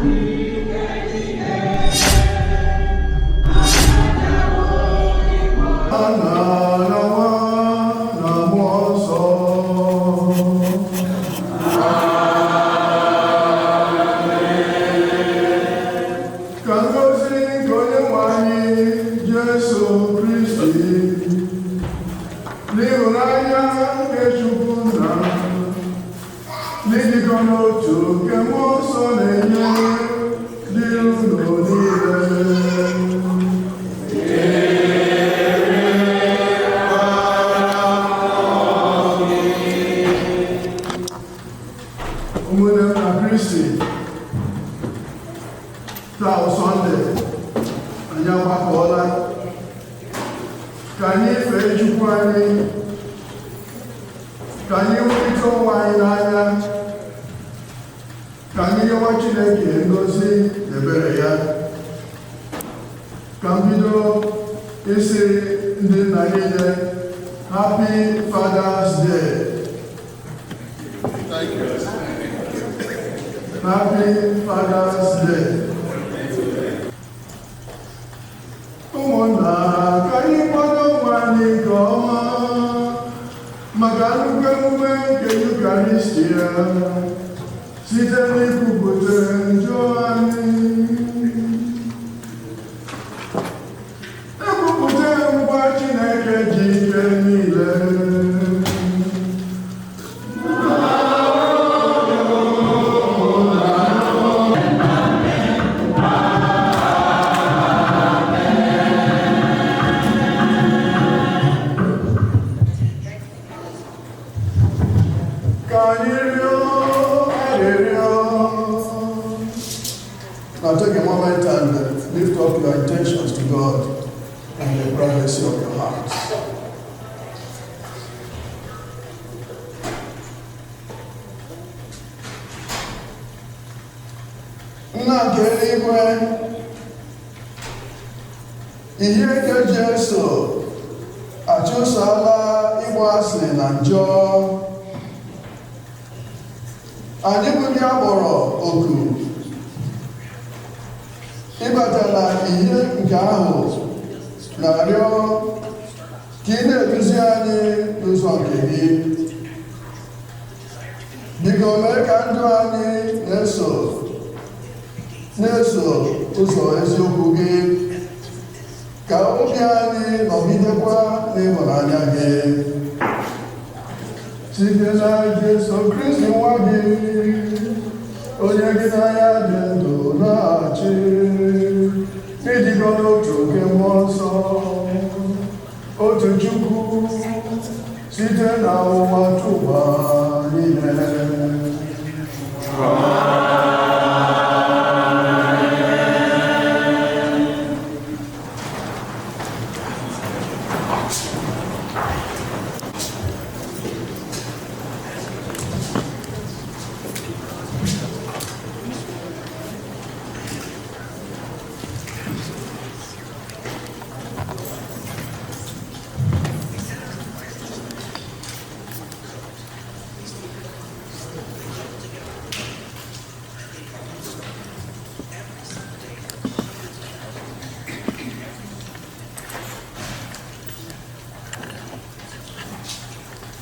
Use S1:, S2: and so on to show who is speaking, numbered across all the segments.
S1: Nna na Nwa na Mmụọ Nsọ. Ka ngọzi nke Onye nwe anyị Jesu Kristi, n'ịhụnanya nke Chukwu Nna, n'ịdịkọ n'otu nke Mmụọ Nsọ na-enye, dịrị unu niile. Ụmụnne m na Kristi, taa bụ Sọnde, anyị agbakọọla ka anyị fee Chukwu anyị, ka anyị hụrịta onwe anyị n'anya, ka anyị nyewa Chineke ngọzi na ebere ya. Ka m bido isi ndị nna niile, Happy Father's Day. Happy Father's Day. Ụmụnna, ka anyị kwado onwe anyị nke ọma maka nnukwu emume nke Yukaristia site n'ikwupụta njọ anyị. Ekwupụta ngwa Chineke ji ike niile. Ka anyị rịọ arịrịọ. Now take a moment and lift up your intentions to God in the privacy of your heart. Nna nke eluigwe, ihe nke Jesu achụsala ịgba asị na njọ. Anyị bụ ndị a kpọrọ oku ịbata na ihe nke ahụ, na-arịọ ka ị na-eduzi anyị n'ụzọ nke gị. Biko mee ka ndụ anyị na-eso ụzọ eziokwu gị, ka obi anyị nọgidekwa n'ịhụnanya gị, site na Jesu Kristi nwa gị, onye gị na ya dị ndụ na-achị n'ịdịkọ n'otu nke Mmụọ Nsọ, otu Chukwu, site na ụwa tụwa niile.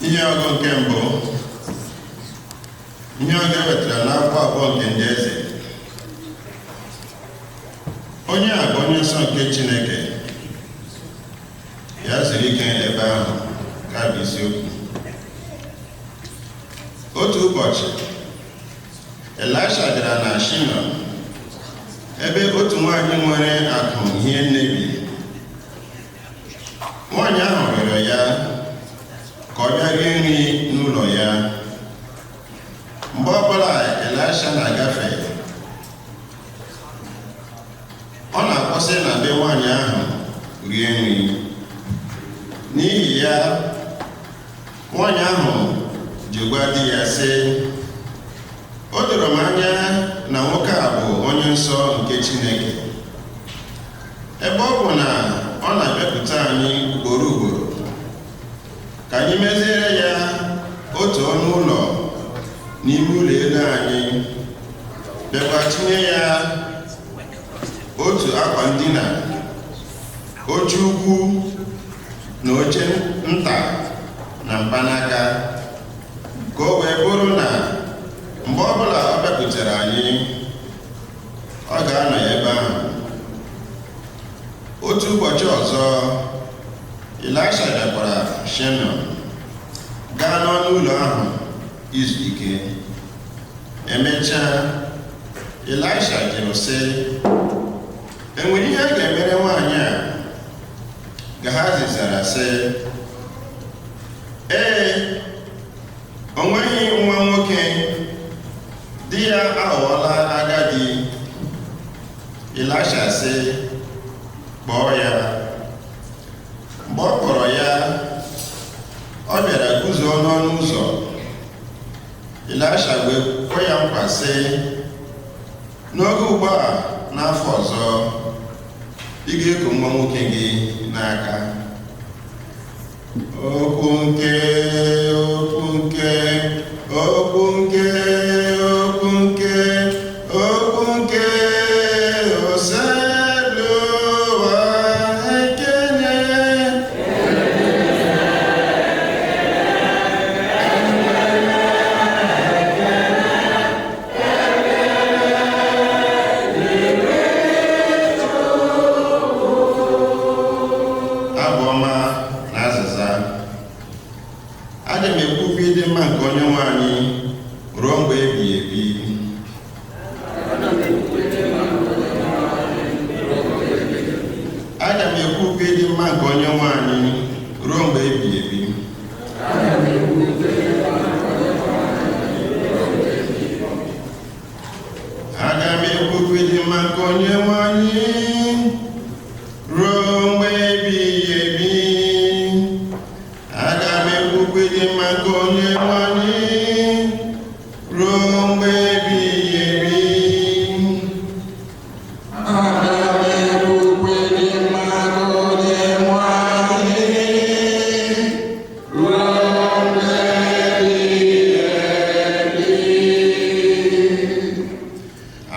S2: Ihe ọgụ nke mbụ, ihe ọgụ e wetara n'akwụkwọ abụọ nke Ndị Eze. Onye a bụ onye nsọ nke Chineke, ya zuru ike ebe ahụ. Ka bụ isiokwu. Otu ụbọchị, Elisha bịara na Shunem, ebe otu nwaanyị nwere akụ hie nne bi. Nwaanyị ahụ rịọrọ ya ka ọ bịa rie nri n'ụlọ ya. Mgbe ọbụla Elisha na-agafe, ọ na-akwụsị na be nwaanyị ahụ rie nri. N'ihi ya, nwaanyị ahụ ji gwa di ya sị, "O doro m anya na nwoke a bụ onye nsọ nke Chineke, ebe ọ bụ na ọ na-abịakwute anyị ugboro ugboro. Ka anyị meziere ya otu ọnụ ụlọ n'ime ụlọ elu anyị." Bịakwa tinye ya otu akwa ndina, oche ukwu na oche nta na mkpanaka, ka o wee bụrụ na mgbe ọbụla ọ bịakwutere anyị, ọ ga-anọ ya ebe ahụ. Otu ụbọchị ọzọ, Elisha bịakwara Shunem, gaa n'ọnụ ụlọ ahụ izu ike. Emechaa, Elisha jụrụ sị, "Enwere ihe a ga-emere nwaanyị a?" Gehazi zara sị, "Ee, o nweghị nwa nwoke, di ya aghọọla agadi." Elisha sị, "Kpọọ ya." Mgbe ọ kpọrọ ya, ọ bịara guzo n'ọnụ ụzọ. Elisha wee kwe ya nkwa sị, "N'oge ugbu a n'afọ ọzọ, ị ga-eku nwa nwoke gị n'aka." Okwu nke, okwu nke, okwu nke, okwu nke, okwu nke Osebụrụwa. Ekene. Abụ ọma na azịza. Aga m ekwukwa ịdị mma nke Onye nwe anyị ruo mgbe ebighị ebi. Aga m ekwukwa ịdị mma nke Onye nwe anyị ruo mgbe ebighị ebi. Aga m ekwukwa ịdị mma nke Onye nwe anyị ruo mgbe ebighị ebi. Aga m ekwukwa ịdị mma nke Onye nwe anyị ruo mgbe ebighị ebi.
S3: Aga m ekwukwa ịdị mma nke Onye nwe anyị ruo mgbe ebighị ebi.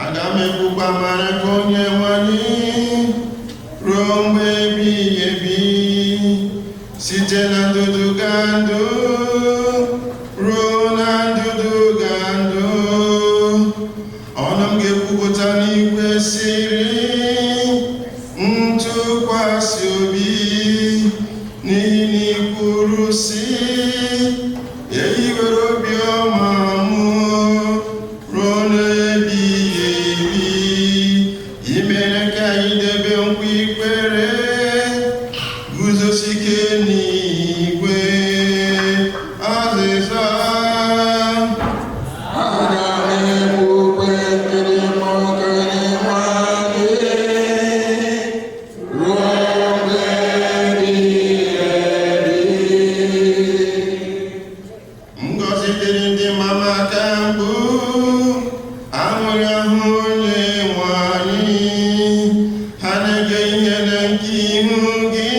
S2: Aga m ekwukwa amara nke Onye nwe anyị ruo mgbe ebighị ebi, site na ndụdụ ga ndụ ruo na ndụdụ ga ndụ. Ọnụ m ga-ekwupụta n'ikwesịrị ntụkwasị obi, n'ihi na i kwuru sị, "Ehiwere obiọma m ruo n'ebighị ebi." I mere ka anyị debe nkwa ikwere, guzosike n'igwe. Azịza.
S3: Aga m ekwukwa ịdị mma nke Onye nwe anyị ruo mgbe ebighị ebi.
S2: Ngọzi dịrị ndị mama aka mbụ aṅụrị ahụ Onye nwe anyị. Ha na-ege ihe na nke ihu gị,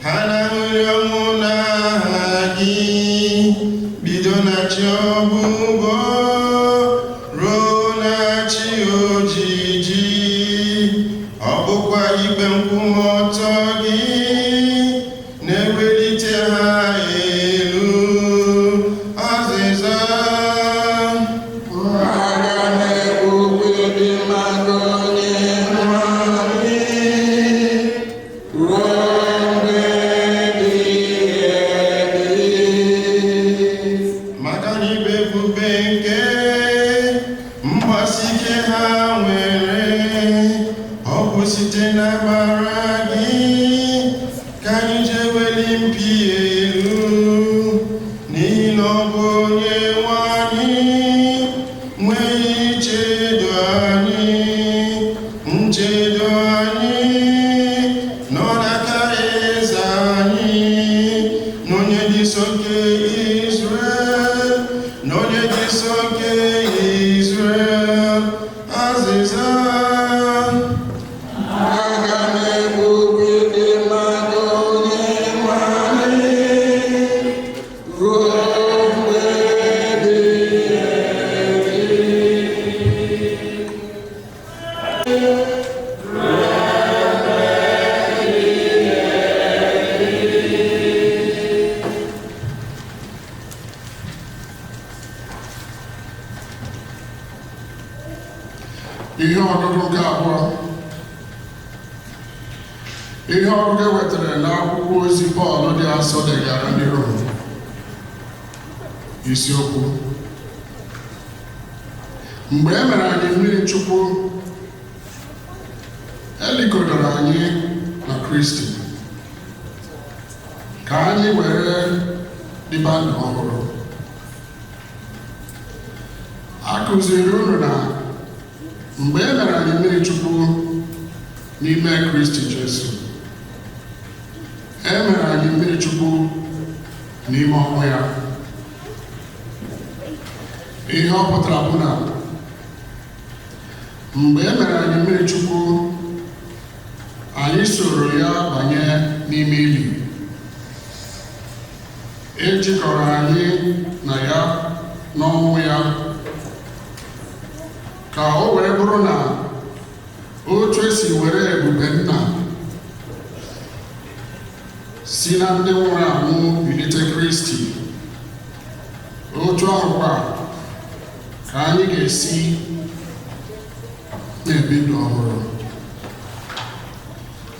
S2: ha na-aṅụrị ọṅụ n'aha gị, bido na chi ọbụbọ ruo na chi ojiji. Ọ bụkwa ikpe nkwụmọtọ gị na-ewelite ha elu. Azịza.
S3: Aga m ekwukwa ịdị mma nke Onye nwe anyị ruo mgbe ebighị ebi.
S2: Maka na ibe ebube nke mgbasi ike ha nwere, ọ bụ site n'amara gị ka anyị ji eweli mpi elu, n'ihi na ọ bụ Onye nwe anyị nwee ichedo anyị. Nchedo anyị nọ n'aka eze anyị, na onye dị nsọ nke Israel, na onye dị nsọ nke Israel. Azịza.
S3: Aga m ekwukwa ịdị mma nke Onye nwe anyị ruo mgbe ebighị ebi.
S1: Ihe ọgụgụ nke abụọ. Ihe ọgụgụ e wetara n'akwụkwọ ozi Pọl dị asọ degara ndị Rom. Isiokwu: mgbe e mere anyị mmiri Chukwu, elikodoro anyị na Kristi ka anyị were dịba ndụ ọhụrụ. A kụziri unu na mgbe e mere anyị mmiri Chukwu n'ime Kristi Jesu, e mere anyị mmiri Chukwu n'ime ọnwụ ya. Ihe ọ pụtara bụ na mgbe e mere anyị mmiri Chukwu, anyị soro ya banye n'ime ili. E jikọrọ anyị na ya n'ọnwụ ya, ka o were bụrụ na otu esi were ebube nna si na ndị nwụrụ anwụ bilite Kristi, otu ahụkwa ka anyị ga-esi na-ebi ndụ ọhụrụ.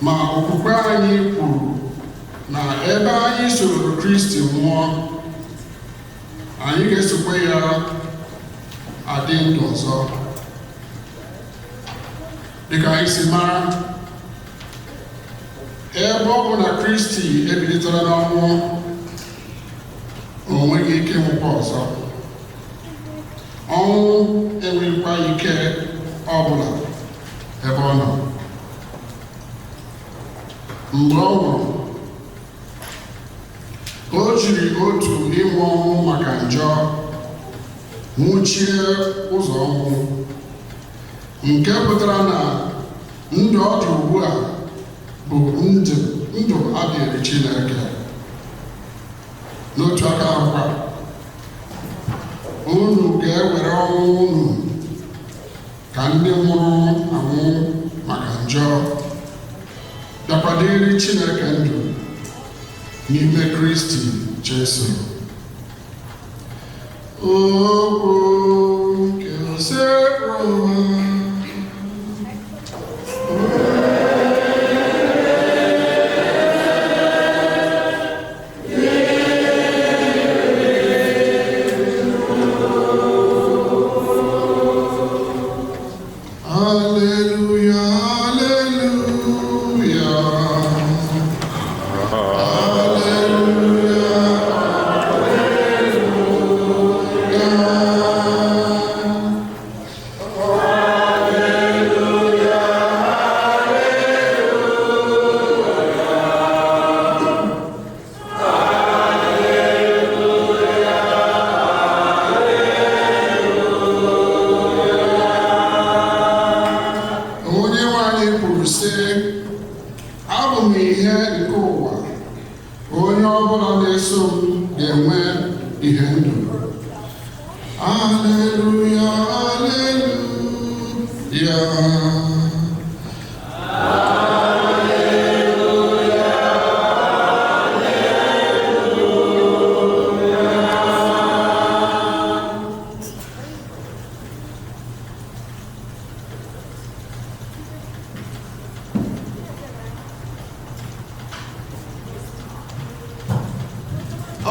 S1: Ma okwukwe anyị kwuru na ebe anyị soro Kristi nwụọ, anyị ga-esokwa ya adị ndụ ọzọ. Dịka anyị si mara, ebe ọ bụ na Kristi ebilitere n'ọnwụ, o nweghị ike ịnwụkwa ọzọ. Ọnwụ enweghịkwa ike ọ bụla ebe ọ nọ. Mgbe ọ nwụrụ, o jiri otu ịnwụ ọnwụ maka njọ nwụchie ụzọ ọnwụ, nke pụtara na ndụ ọ dị ugbu a bụ ndụ ndụ adịrị Chineke. N'otu aka ahụkwa, unu ga-ewere ọnwụ unu ka ndị nwụrụ anwụ maka njọ, bịakwadịrị Chineke ndụ n'ime Kristi Jesu. Okwu nke Osebụrụwa. Alleluia, alleluia. Alleluia, alleluia. Onye nwe anyị kwuru sị, abụ m ihe nke ụwa, onye ọbụla na-eso m ga-enwe ihe ndụ. Alleluia, alleluia.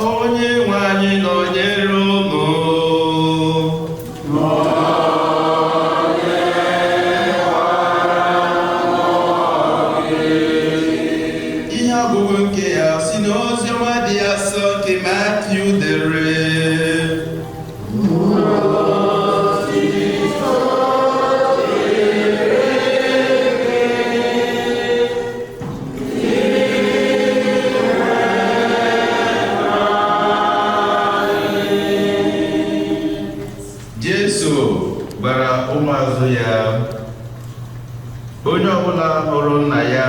S2: Onye nwe anyị nọnyere unu. Ihe ọgụgụ nke ya si n'oziọma dị asọ nke Matiu dere. Jesu gwara ụmụazụ ya, onye ọbụla hụrụ nna ya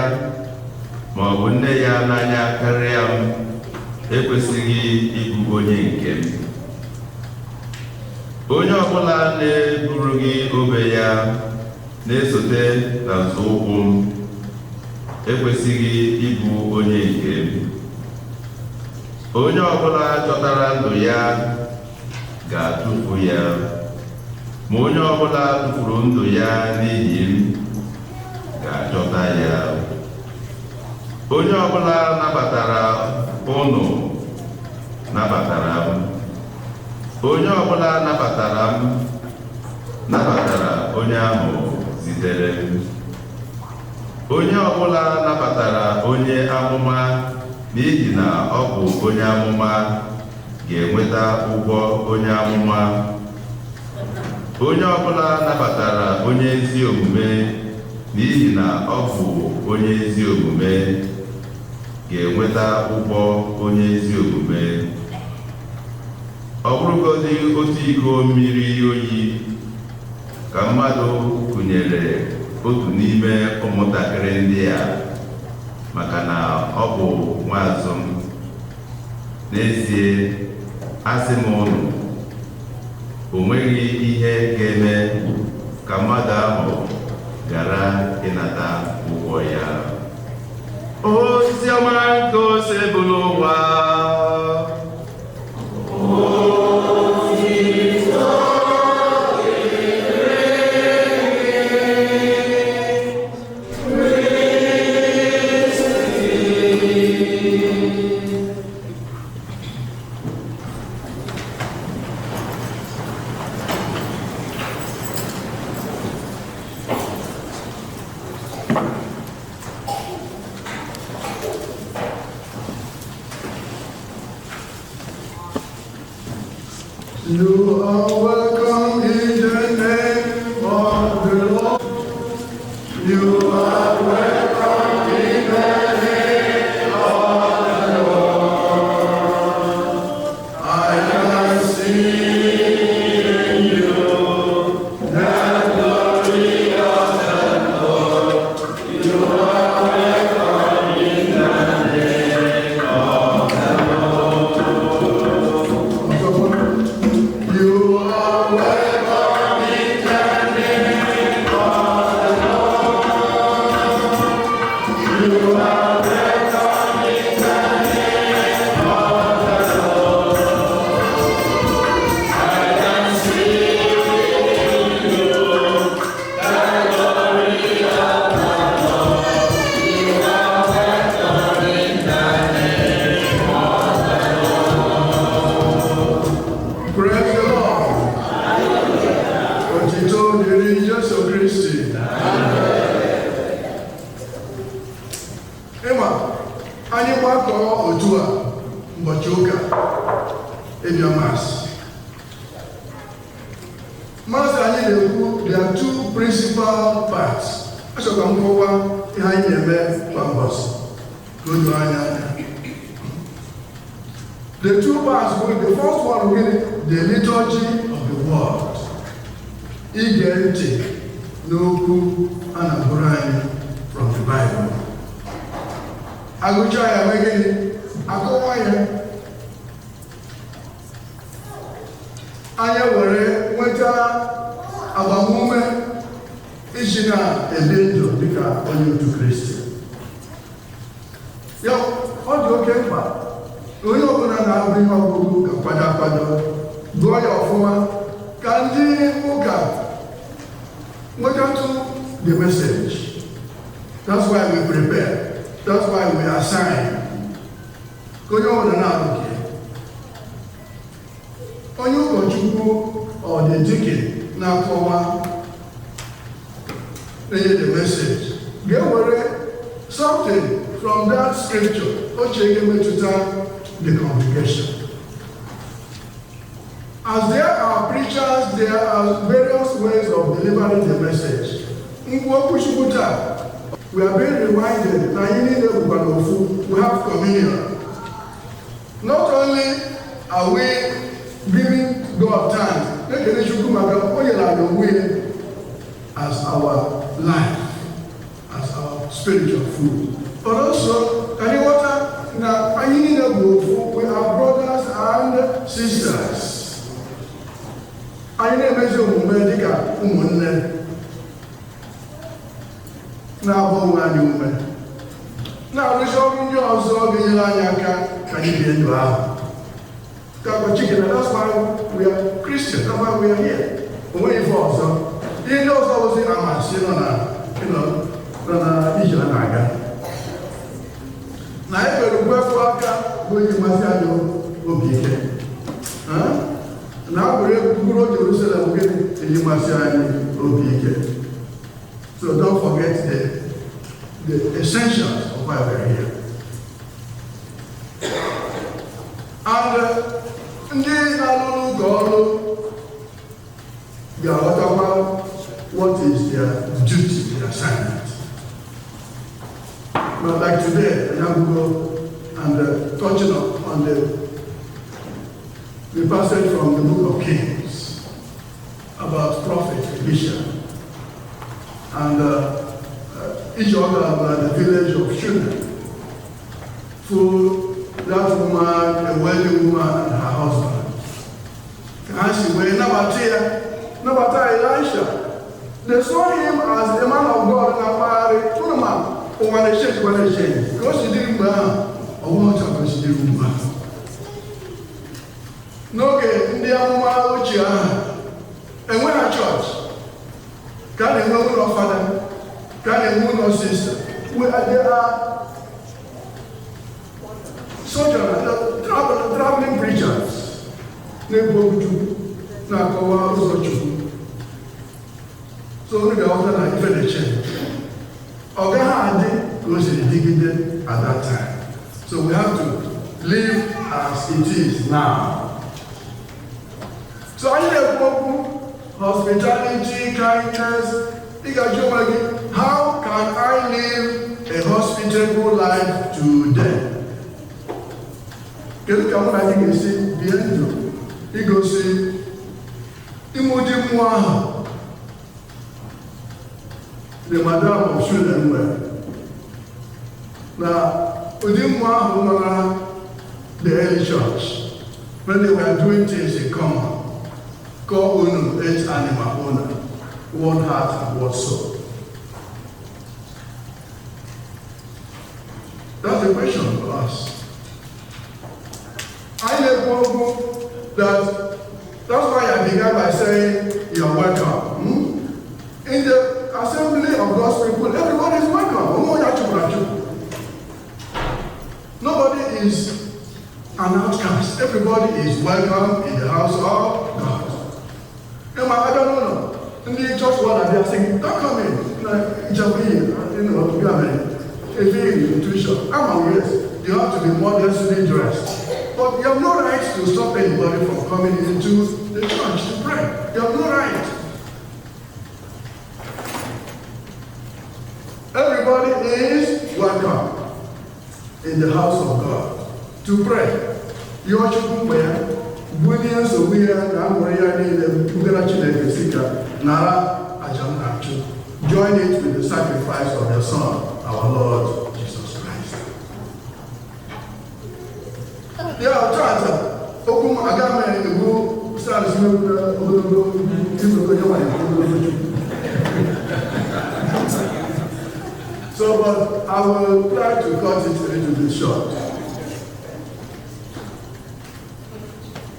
S2: ma ọ bụ nne ya n'anya karịa m ekwesịghị ịbụ onye nke m. Onye ọbụla na-eburughị obe ya
S4: Na-esote na nzọụkwụ m ekwesịghị ịbụ onye nke m. Onye ọbụla chọtara ndụ ya ga-atụfu ya, ma onye ọbụla tụfuru ndụ ya n'ihi m ga-achọta ya. Onye ọbụla nabatara ụnụ nabatara m, onye ọbụla nabatara m nabatara onye ahụ zitere m. Onye ọbụla nabatara onye amụma n'ihi na ọ bụ onye amụma ga-enweta ụgwọ onye amụma. Onye ọbụla nabatara onye ezi omume n'ihi na ọ bụ onye ezi omume ga-enweta ụgwọ onye ezi omume. Ọ bụrụgodị otu iko mmiri oyi ka mmadụ kụnyere otu n'ime ụmụntakịrị ndị a maka na ọ bụ nwaazụ m, n'ezie asị m ụnụ, o nweghị ihe ga-eme ka mmadụ ahụ ghara ịnata ụgwọ ya. Ozi ọma nke Osebụlụwa.
S1: You are welcome in the name of the Lord. You are welcome in the name of the Lord. I can see in you the glory of the Lord. You are welcome in the name of the Lord. You are welcome in the name of the Lord. You are welcome in the name of the Lord. I can see in you the glory of the Lord. You are welcome in the name of the Lord. Praise the Lord. Otito dịrị Jesu Kristi. Ịma, anyị gbakọọ otu a ụbọchị ụka ịbịa Mass. Mass anyị na-ekwu, there are two principal parts. Achọkwa m kọwa ihe anyị na-eme kwa mbọsị ka o doo anya anya. The two parts bụ, the first one gịnị? The liturgy of the word. Ige ntị n'okwu a na-agụrụ anyị from the Bible. Agụcha ya, mee gịnị? Akọwa ya. Anyị were nweta agbamume iji na-ebi ndụ dịka onye otu Kristi. Ya ọ dị oke mkpa na onye ọbụla na-agụ ihe ọgụgụ ga-akwado akwado, gụọ ya ọfụma ka ndị ụka nwetatụ the message. That's why we prepare. That's why we assign. Ka onye ọbụla na-arụ nke ya. Onye ụkọchukwu or the deacon na-akọwa, na-enye the message ga-ewere something from that scripture ochie ga-emetụta the congregation. As there are preachers, there are various ways of delivering the message. Mgbe okwuchukwu taa, we are being reminded na anyị niile bụkwa n'ofu. We have communion. Not only are we giving God thanks, na-ekele Chukwu maka o nyere anyị onwe ya as our life, as our spiritual food, but also ka anyị ghọta na anyị niile bụ ofu. We are brothers and sisters. Anyị na-emezi omume dịka ụmụnne. Na-agba onwe anyị ume, na-arụzi ọrụ ndị ọzọ ga-enyere anyị aka ka anyị bie ndụ ahụ. Ka Chike na that's why we are Christian, that's why we are here. O nweghị ife ọzọ. Ihe ndị ọzọ bụzi amasị nọ na nọ na ije a na-aga. Na anyị kwere ukwe aka bụ iji masị anyị obi ike. Na agbụrụ egwu Jerusalem gịnị eji masị anyị obi ike. So don't forget the essentials of why we are here. And ndị na-alụ ụlọ ọrụ ga-aghọtakwa what is their duty, their assignment. But like today, Anyagugo and touching on the passage from the book of Kings about prophet Elisha and each other at the village of Shunem for that woman, a wealthy woman and her husband. Ka ha si wee nabata ya, nabata Elisha. They saw him as a man of God na mpaghara ụnụ, ma ụwa na-echenji kwa na-echenji ka o si dịrị mgbe ahụ, ọnwa ọcha ka o si dịrị mgbe ahụ. N'oge ndị amụma ochie ahụ, enweghị chọọchị, ka a na-enwe ụlọ fada, ka a na-enwe ụlọ sista. They are sojourners, traveling preachers na-ekwu okwu Chukwu, na-akọwa ụzọ Chukwu. So unu ga-aghọta na ife na-eche ọ gaghị adị ka o siri dịgide at that time. So we have to live as it is now. So anyị na-ekwu okwu hospitality, kindness. Ị ga-ajụ onwe gị, how can I live a hospitable life today? Kedu ka mụ na gị ga-esi bie ndụ igosi ime ụdị mmụọ ahụ the Madam of Shunem nwere, na ụdị mmụọ ahụ nọ na the early church when they were doing things in common? Cor unum et anima una, one heart and one soul. That's the question for us. I na-ekwu okwu that that's why I began by saying you're welcome. In the assembly of God's people, everybody is welcome. Onwe onye achụpụrụ achụpụ. Nobody is an outcast. Everybody is welcome in the house of God. Ịma abịa n'ụlọ, ndị church warden abịa sị gị, "Don't come in." Na nchekwa ihe, ya mere, efe iri tuition. Ama m, yes, you have to be modestly dressed. But you have no right to stop anybody from coming into the church to pray. You have no right. Everybody is welcome in the house of God to pray. Yọọ Chukwu mgbe ya, bulie nsogbu ya na aṅụrị ya niile bugara Chineke, si ka nara aja m na-achụ. Join it with the sacrifice of your Son, our Lord Jesus Christ. Ya tata, okwu m aga m egwu stars ogologo igwe onye nwanyị ogologo Chukwu. So, but I will try to cut it a little bit short.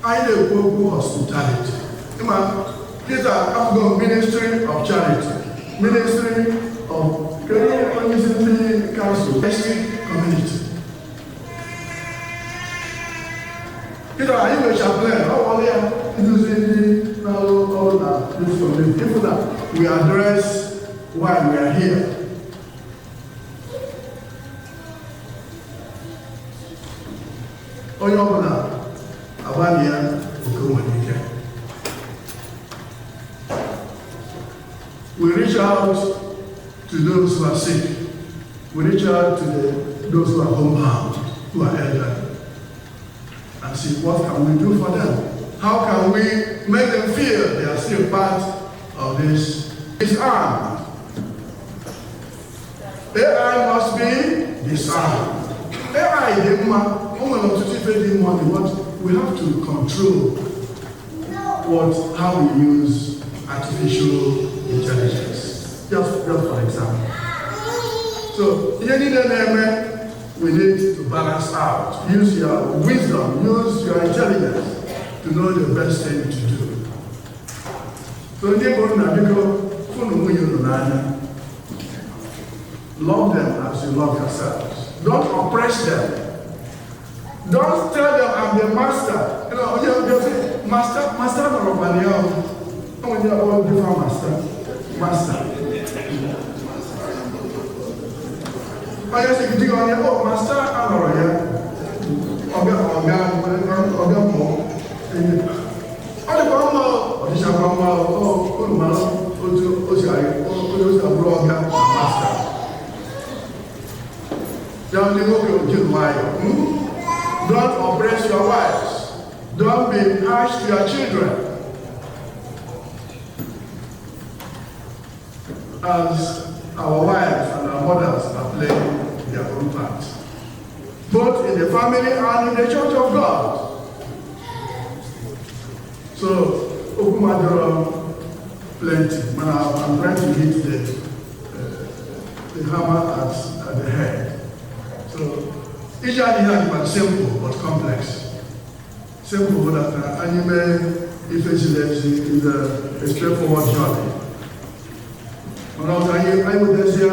S1: Anyị na-ekwu okwu hospitality. Ịma, kịta afụgo ministry of charity, ministry of kedu onye isi ndị council, district community. Kịta anyị nwere chaplain, ọ wọlé ya nduzi ndị na-alụ ọrụ na this community. Ịfụ na we address why we are here. Onye ọbụla agbalị ya oke nwere ike. We reach out to those who are sick. We reach out to those who are homebound, who are elderly, and see what can we do for them. How can we make them feel they are still part of this disarmed? AI must be disarmed. AI dị mma, o nwere ọtụtụ ife dị mma, but we have to control how we use artificial intelligence. Just for example. ihe niile na-eme, we need to balance out. Use your wisdom, use your intelligence to know the best thing to do. So ndị bụ nna, biko, fụnụ nwunye unu n'anya. Love them as you love yourselves. Don't oppress them. Don't tell them, "I'm the master." You say, "Master, master nọrọ na ya o." O nwere ndị different master. Master. Onye sị gị di gị onye, "Oh, master anọrọ ya." Ọga, ọga, ọga mmụọ. Ọ dịkwa mma o, ọ dịchakwa mma o, unu mara otu o si otu o si abụrụ ọga na master. Ya ndị nwoke oji nwayọ. Don't oppress your wives. Don't be harsh to your children. As our wives and our mothers are playing their own part, both in the family and in the church of God. So, okwu m adịrọ plenty, but I'm trying to hit the hammer at the head. So, each idea is simple but complex. Simple that anyị mee ife ziri ezi is a straightforward journey. Mana ọzọ anyị wetazie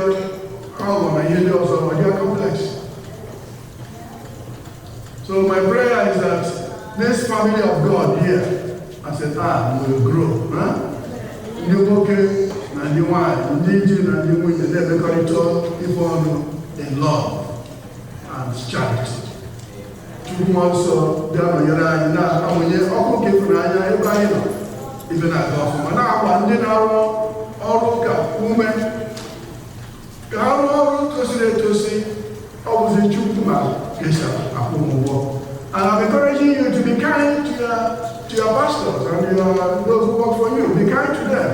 S1: aghụghọ na ihe ndị ọzọ, ọ dị complex. So my prayer is that this family of God here as a town will grow. Huh? Ndị nwoke na ndị nwanyị, ndị di na ndị nwunye na-emekọrịta ife ọnụ in love and charity. Chukwu Mmụọ Nsọ bịa nọnyere anyị, na-amụnye ọkụ nke ịfụnanya ebe anyị nọ, ife na-aga ọfụma, na-agba ndị na-arụ ọrụ ụka ume ka ha rụọ ọrụ tosiri etosi. Ọ bụzi Chukwu ma ka esi akwụ m ụgwọ. And I'm encouraging you to be kind to your pastors and those who work for you. Be kind to them.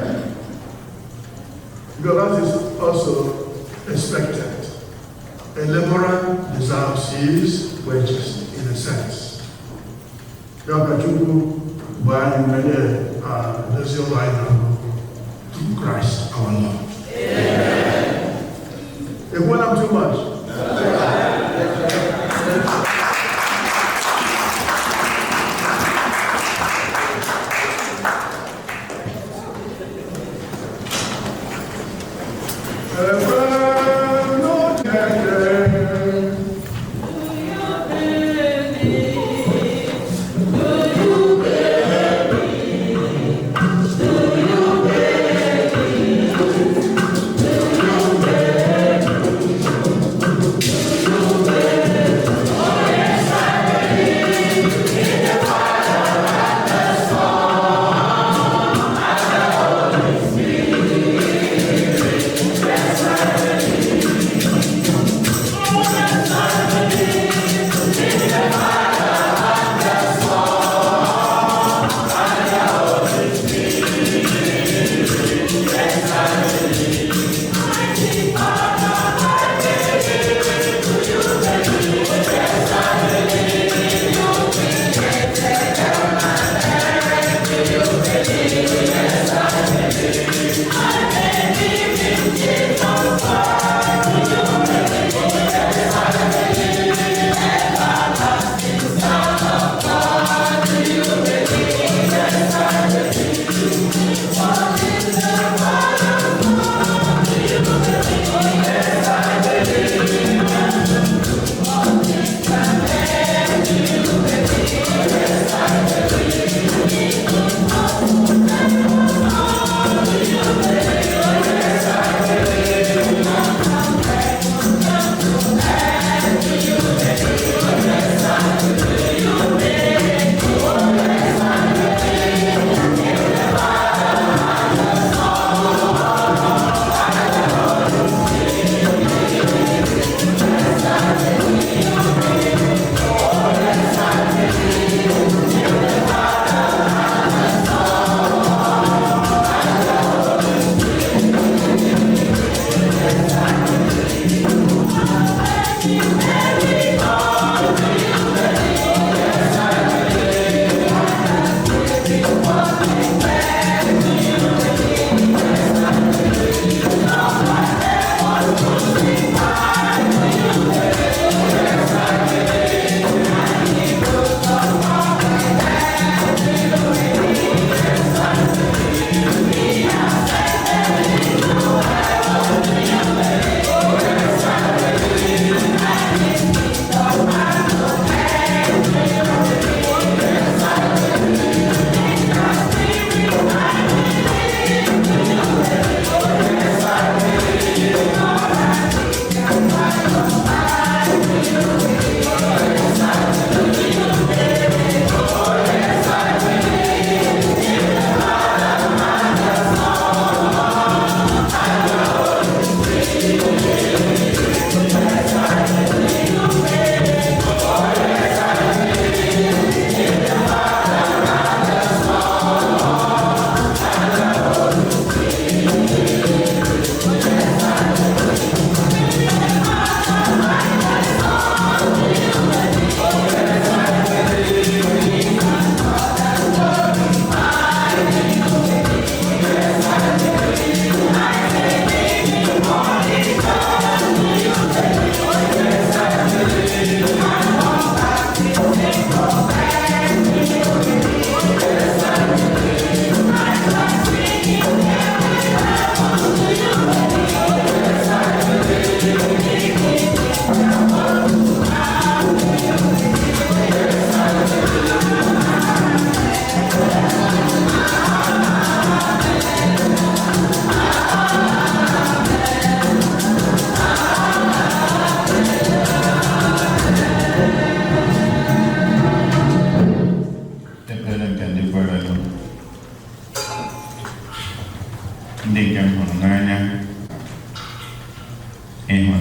S1: Because that is also expected. A laborer deserves his wages, in a sense. Ya ka Chukwu bụ anyị mere dozie ụlọ anyị na through Christ our Lord. Ekwuola m too much? Ekwe n'otu.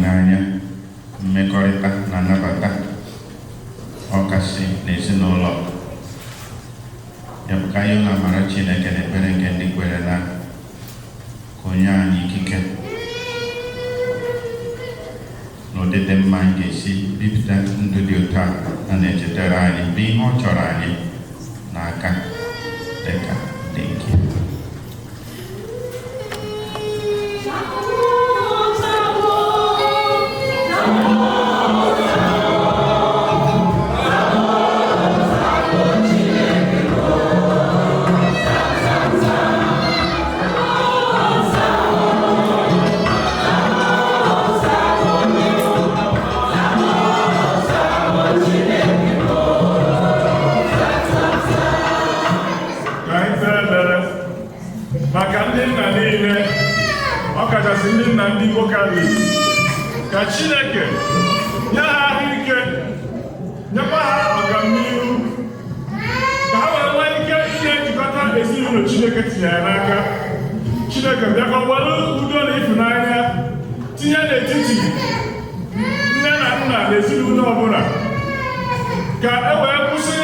S5: Ịhụnanya, mmekọrịta na nnabata, ọkasị n'ezinụlọ ya, bụ ka anyị na-amara Chineke na ekpere nke ndị kwere na ka onye anyị ikike n'ụdị dị mma anyị ga-esi bipụta ndụ dị otu a a na-echetara anyị bụ ihe ọ chọrọ anyị n'aka dịka ndị nke.
S6: Ka anyị kpee ekpere maka ndị nna niile, ọkachasị ndị nna ndị Igbo Katọlik, ka Chineke nye ha ahụike, nyekwa ha ọganihu, ka ha wee nwee ike ihe njikọta ezinụlọ Chineke tinyere n'aka. Chineke bịakwa were udo na ịfụnanya tinye n'etiti nne na nna na ezinụlọ ọbụla, ka e wee kwụsị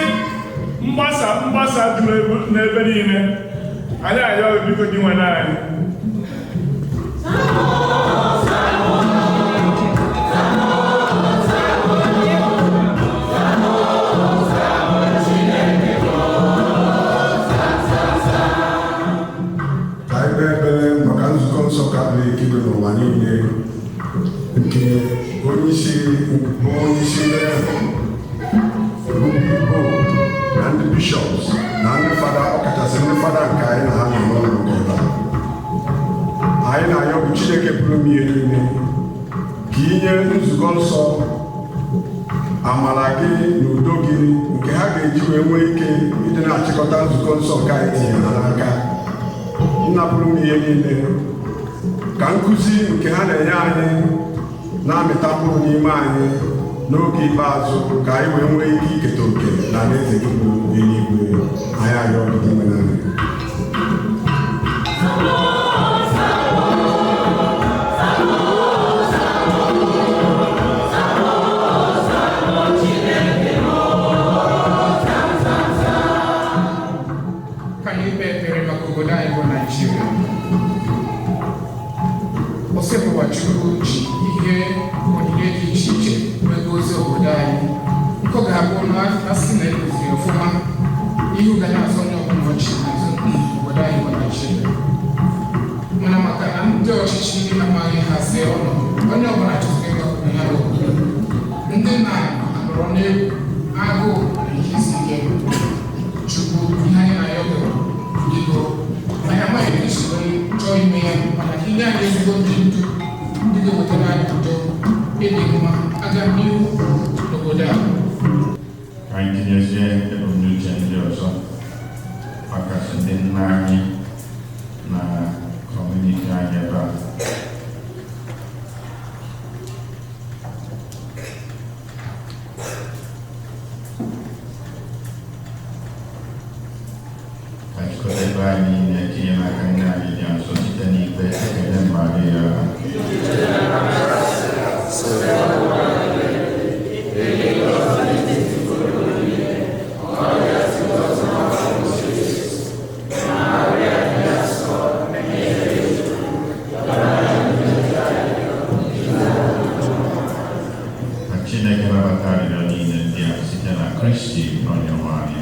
S6: mgbasa mgbasa juru n'ebe niile. Anyị arịọ gị, biko, gị nwere anyị.
S1: Ka anyị kpee ekpere maka Nzukọ Nsọ Katọlik dị n'ụwa niile, nke onyeisi bụ onyeisi bụ na ndị bishops na ndị fada, ọkachasị ndị fada nke anyị na ha nọ n'ụlọ ụka ebe a. Anyị na-ayọ bụ Chineke pụrụ ime ihe niile ka inye nzukọ nsọ amara gị na udo gị nke ha ga-eji wee nwee ike ịdị na-achịkọta nzukọ nsọ nke anyị tinyere ha n'aka. Nna pụrụ ime ihe niile, ka nkụzi nke ha na-enye anyị na-amịta mkpụrụ n'ime anyị n'oge ikpeazụ, ka anyị wee nwee ike iketa oke na alaeze gị bụ eluigwe. Anyị arịọ gị n'ime anyị.
S3: Ka anyị kpee ekpere maka obodo anyị bụ Naijiria. Osebụwa Chukwu ji ihe onyinye dị iche iche wee gozie obodo anyị, nke ọ ga-abụ na asị na edoziri ọfụma, ihu ga na-asọ onye ọbụla ọchị n'azụ obodo anyị bụ Naijiria. Mana maka na ndị ọchịchị ndị na-amaghị hazie ọnọdụ, onye ọbụla chọziri ịgbapụ ya n'obodo, ndị na-anọrọ n'egwu, agụụ na ihe isi ike. Chukwu, ihe anyị na-ayọ bụ, biko, anyị amaghị etu isi wee chọọ ime ya, mana ka inye anyị ezigbo ndị ndu, ndị ga-ewetara anyị udo, ịdị mma, aga n'ihu n'obodo a.
S5: Ka anyị tinyezie ebumnuche ndị ọzọ, ọkachasị ndị nna anyị na community anyị ebe a. Ka anyị chịkọta ebe anyị niile tinye n'aka nne anyị dị nsọ site n'ikpe ekele Maria. Ka Chineke nabata arịrịọ niile ndị a site na Kristi Onyenwe anyị.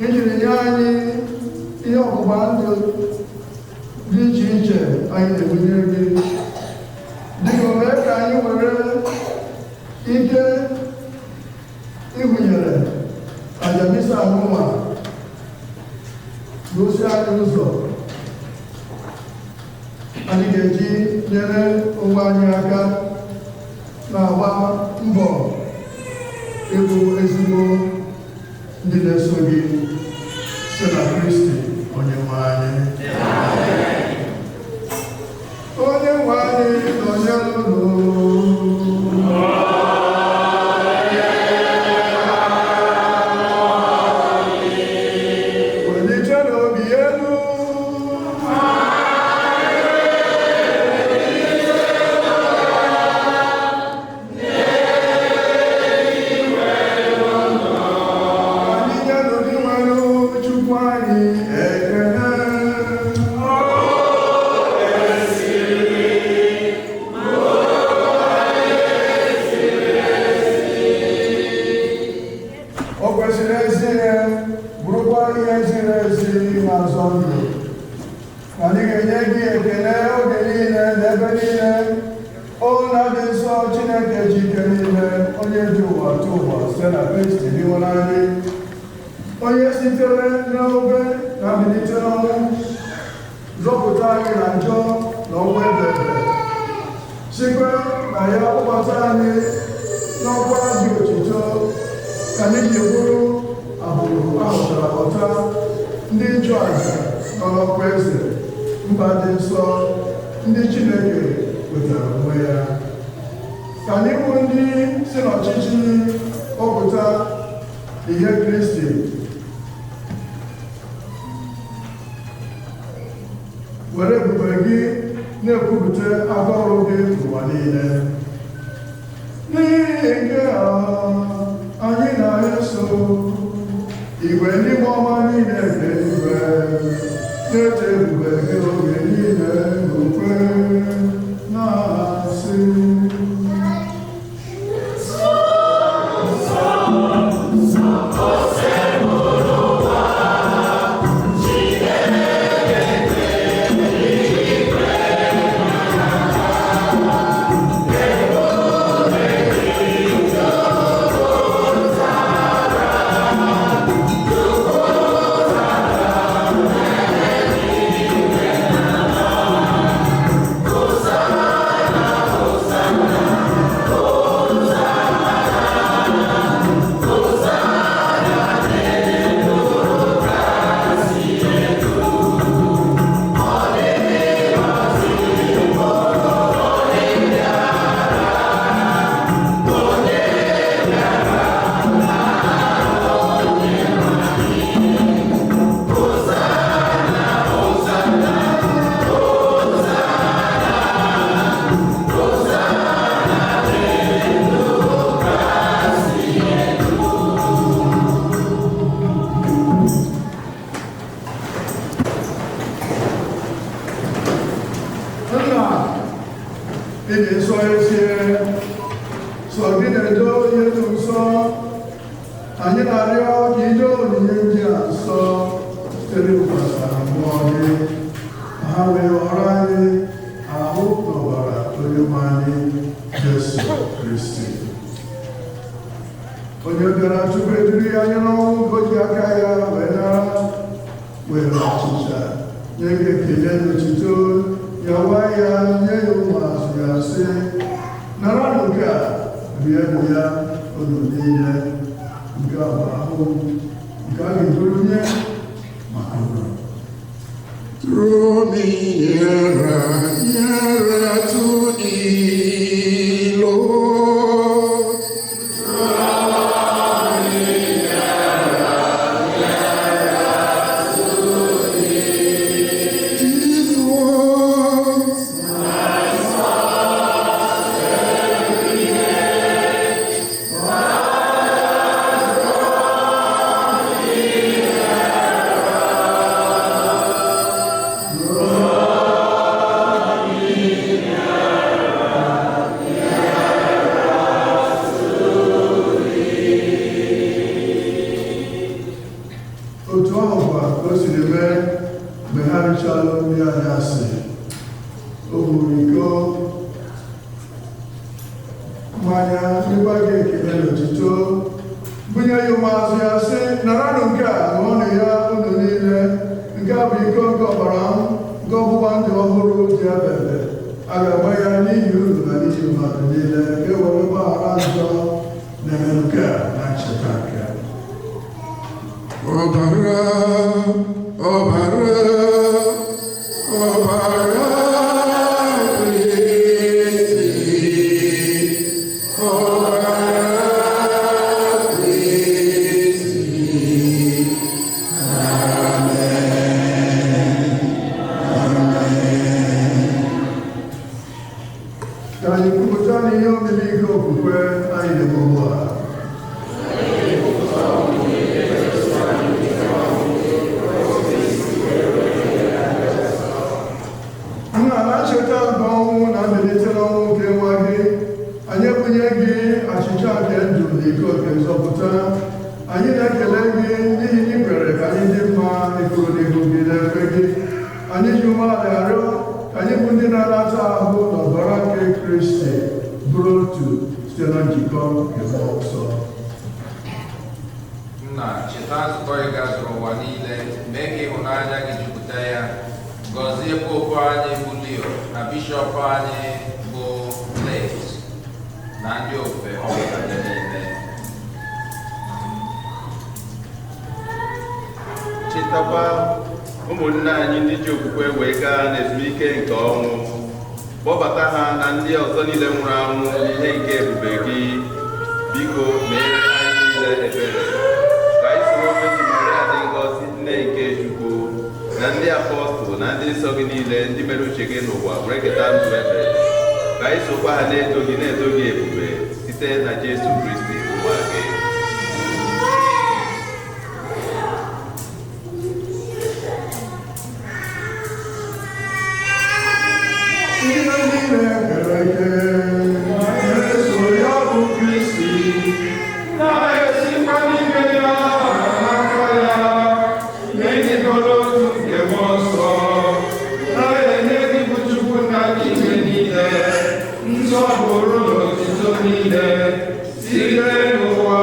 S1: Ijiri nye anyị ihe ọgbụgba ndụ dị iche iche anyị na-ebunye gị. Biko mee ka anyị were ike ịhụnyere aja misa anụnwa gosi anyị ụzọ anyị ga-eji nyere onwe anyị aka na-agba mbọ ịbụ ezigbo ndị na-eso gị site na Kristi onye nwe anyị. Onye nwe anyị nọnyere unu. Welitenụ obi elu. Anyị nyenụ Dinwenụ Chukwu anyị ekele. O kwesịrị ezi ihe, bụrụkwa ihe ziri ezi na-azọ ndụ. Anyị ga-enye gị ekele oge niile n'ebe niile. O nna dị nsọ, Chineke ji ike niile, onye ji ụwa tụ ụwa, site na Kristi Dinwenụ anyị, onye sitere n'obe na mbilite n'ọnwụ zọpụta anyị na njọ na ọnwụ ebebe, sikwe na ya kpọbata anyị n'ọkwa dị otito, ka anyị ji bụrụ agbụrụ ahụtara ọta, ndị nchụaja nọ n'ọkwa eze, mba dị nsọ, ndị Chineke wetara onwe ya, ka anyị bụ ndị si n'ọchịchị kpọpụta ihe Kristi were ebube gị na-ekwupụta aka ọrụ gị n'ụwa niile. N'ihi nke a, anyị na-eso igwe ndị ọma niile nke eluigwe na-eto ebube gị oge niile n'ukwe na-asị: Nna, ị dị nsọ ezie, sọ gị na-edo ihe dị nsọ. Anyị na-arịọ ka ide onyinye ndị a nsọ sitere n'ịwụkwasara mmụọ gị, ka ha wee ghọrọ anyị ahụ na ọbara onye nwe anyị Jesu Kristi, onye bịara tupu eduru ya nye n'ọnwụ ka o ji aka ya wee nara, were achịcha, nye gị ekele n'otuto, nyawa ya, nye ya ụmụazụ ya, sị: "Naranụ nke a, rienụ ya unu niile. Nke a bụ ahụ m nke a ga-eburu nye maka unu."
S2: Draw me nearer, nearer to thee, Lord. Draw me nearer, nearer to thee. Jesus, my soul, Father, draw me nearer. Draw me nearer.
S1: Otu ahụ kwa ka o siri mee mgbe ha richara nri anyasị, o buru iko mmanya, nyekwa gị ekele na otuto, bunye ya ụmụazụ ya, sị: "Naranụ nke a, ṅụọnụ ya unu niile. Nke a bụ iko nke ọbara m, nke ọgbụgba ndụ ọhụrụ dị ebebe. A ga-agba ya n'ihi unu na n'ihi mmadụ niile ka e were gbaghara njọ. Na-eme nke a na ncheta nke a."
S3: Ọbara, ọbara, ọbara Kristi, ọbara Kristi. Amen. Amen.
S1: Ka anyị kwupụta n'ihe omimi nke okwukwe anyị na-eme ugbu a. Nna, na ncheta nke ọnwụ na mbilite n'ọnwụ nke nwa gị, anyị ebunye gị achịcha nke ndụ na iko nke nzọpụta. Anyị na-ekele gị n'ihi na ị kwere ka anyị dị mma ịkwụrụ n'ihu gị na-efe gị. Anyị ji umeala arịọ ka anyị bụ ndị na-anata ahụ na ọbara nke Kristi bụrụ otu site na njikọ nke Mmụọ Nsọ.
S7: Nna, cheta nzukọ ị gazuru ụwa niile, mee ka ịhụnanya gị jupụta ya. Gọzie popu anyị bụ Leo na bishọp anyị bụ Blaise na ndị ofe ọbụla gị niile.
S4: Chetakwa ụmụnne anyị ndị ji okwukwe wee gaa n'ezumike nke ọnwụ. Kpọbata ha na ndị ọzọ niile nwụrụ anwụ n'ihe nke ebube gị. Biko meere anyị niile ebere, ka anyị soro Virgin Maria dị ngọzi, nne nke Chukwu, na ndị apọstụl na ndị nsọ gị niile ndị mere uche gị n'ụwa were keta ndụ ebere, ka anyị sokwa ha na-eto gị, na-eto gị ebube, site na Jesu Kristi nwa gị.
S1: Ihe niile kere eke na-eso ya bụ Kristi,
S7: na-esikwa n'ime ya na n'aka ya, n'ịdịkọ n'otu nke Mmụọ Nsọ, na-enye gị bụ Chukwu nna dị ike niile nsọpụrụ na otuto niile site n'ụwa.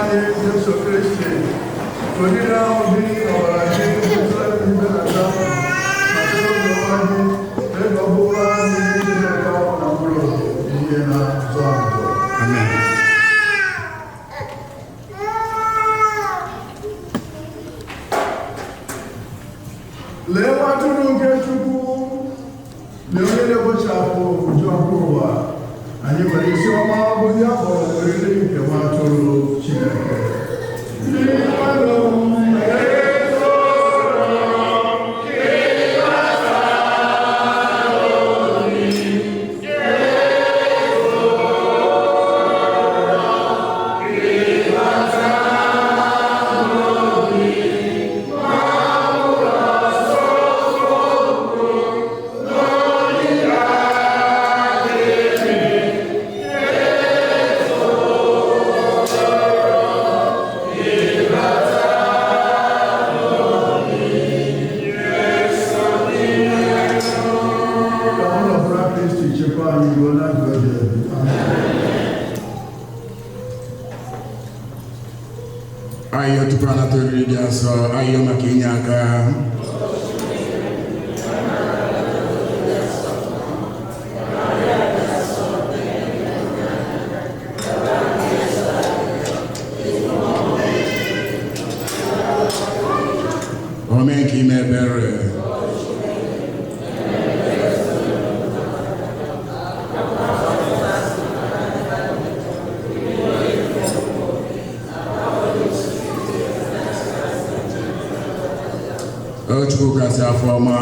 S1: Anyị Jesu Kristi, oriri ahụ dị ọbara gị ibelata ma site n'obiọma gị mee ka ọ bụrụ anyị ihe ụtọ na mkpụrụ obi ihe na-azọ ndụ.
S5: Amen.
S1: Lee nwa atụrụ nke Chukwu, lee onye na-ekpochapụ njọ nke ụwa. Anyị nwere isi ọma bụ ndị a kpọrọ oriri nke nwa atụrụ Chineke. Ndị mmadụ. Ka ụlọ ọbụla Kristi chekwaa anyị ruo na ndụ ebighị ebi. Amen.
S8: Ayọ tupu anata oriri dị asọ, ayọ maka inye aka. Ome nke ime ebere. O Chukwu kasị afọ ọma.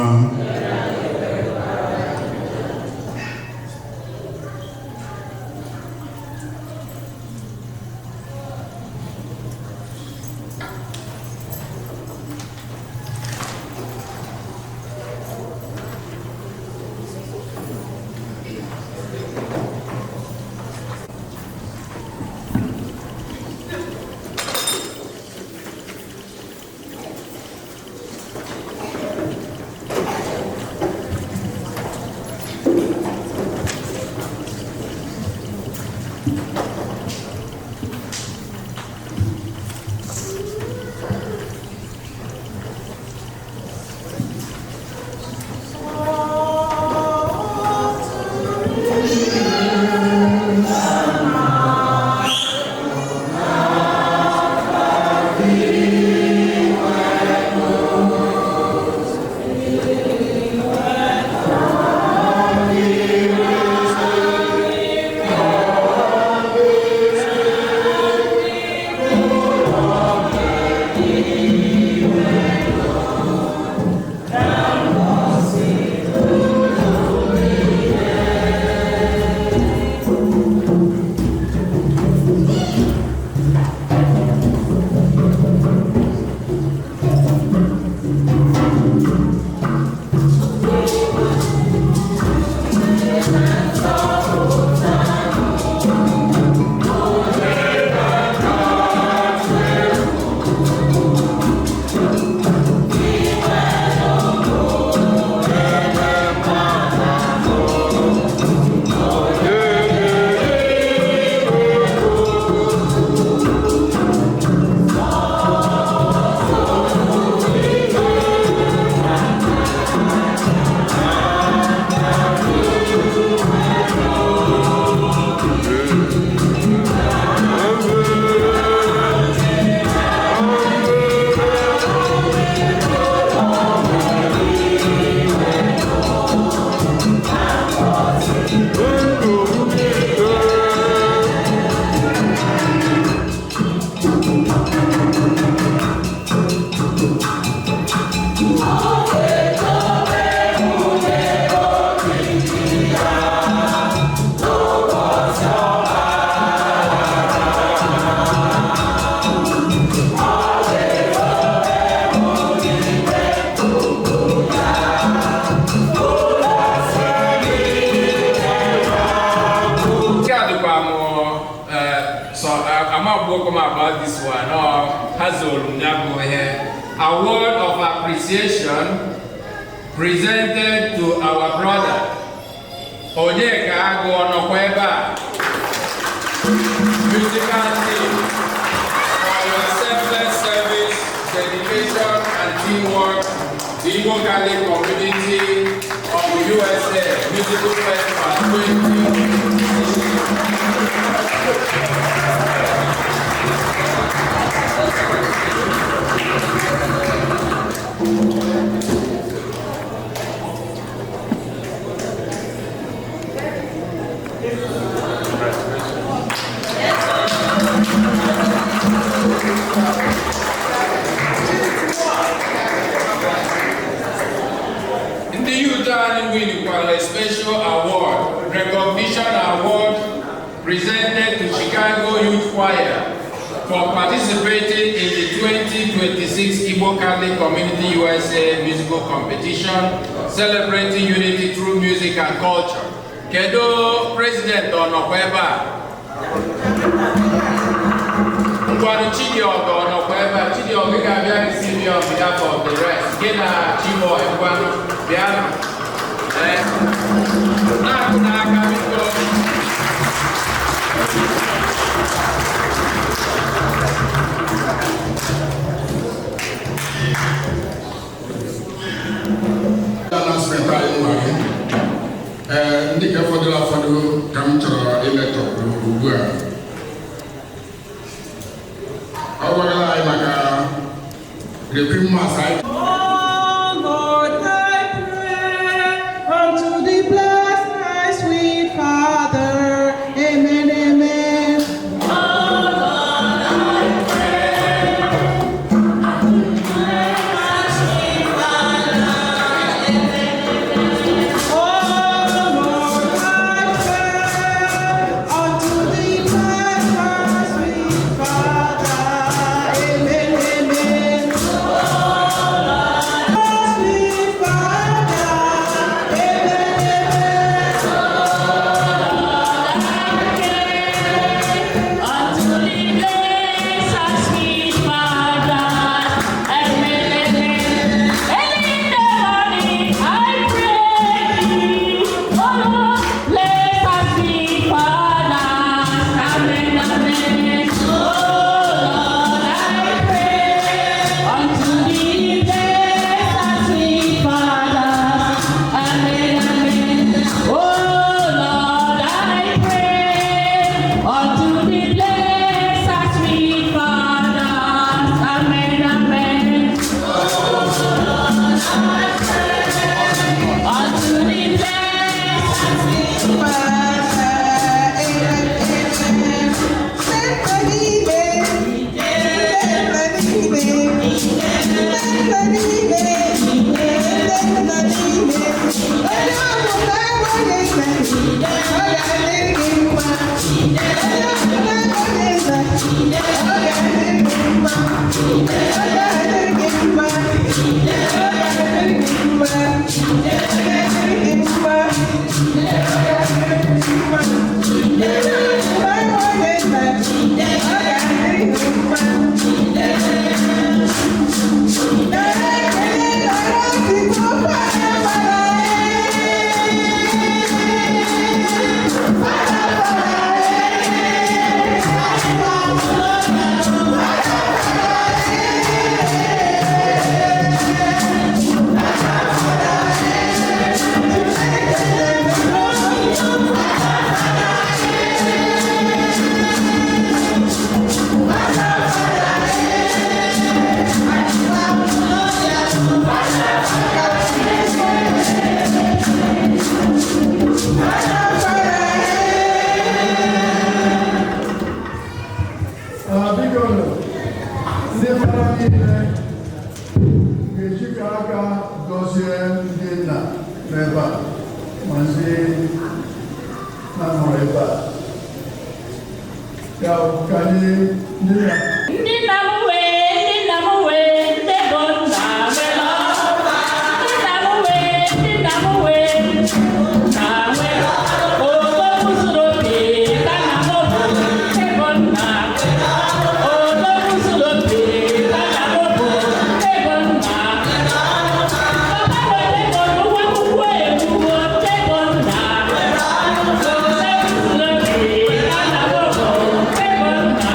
S7: Nke a dịkwa m so amagbokwa m about this one ọ ha zoro m ya bụ ihe award of appreciation presented to our brother Onyeka Agụ nọkwa ebe a musical team. Igbo Catholic Community of the USA Musical Festival 2026. Ndị youth anyị winikwara a special award, recognition award presented to Chicago Youth Choir for participating in the 2026 Igbo Catholic Community USA Musical Competition, celebrating unity through music and culture. Kedu president ọ nọkwa ebe a? Ngwanụ, Chidiogo ọ nọkwa ebe a? Chidiogo, ị ga-abịa receive you on behalf of the rest. Gị na Chiboy, ngwanụ, bịanụ. Ee, na-akụ n'aka, biko.
S8: Announcement anyị nwere, ee, ndị ka fọdụrụ afọdụ ka m chọrọ imetọpụ ugbu a. Ọ gwagala anyị maka Requiem Mass anyị.
S9: Oh Lord, I pray unto thee, bless my sweet Father. Amen, amen. Oh Lord, I pray unto my sweet Father. Amen, amen. Oh Lord, I pray unto thee, bless my sweet Father. Amen, amen. Sweet Father, amen, amen.
S10: Unto thee, bless our sweet Father. Amen, amen. Early in the morning, I pray thee. Oh Lord, bless our sweet Father. Amen, amen. Oh Lord, I pray unto thee, bless our sweet Father. Amen, amen. Oh Lord, I pray unto thee, bless our sweet Father. Amen, amen. Oh Lord, I pray unto thee, bless our sweet
S9: Father, amen, amen.
S1: Biko nụ, ndị mara niile ga-ejikọ aka gọzie ndị nna n'ebe a ma ndị na-anọrọ ebe a. Ya ka anyị ndị nna.
S10: Ndị nna m wee, ndị nna m wee, ndị bụ nna nwere ọma. Ndị nna m wee, ndị nna m wee, nna nwere odogwu zuru oke ka nna m bụ, ndị bụ nna. Odogwu zuru oke ka nna m bụ, ndị bụ nna. Papa nwere ego n'ụgwọ akwụkwọ ebubo, ndị bụ nna. Odogwu zuru oke ka nna m bụ, ndị bụ nna.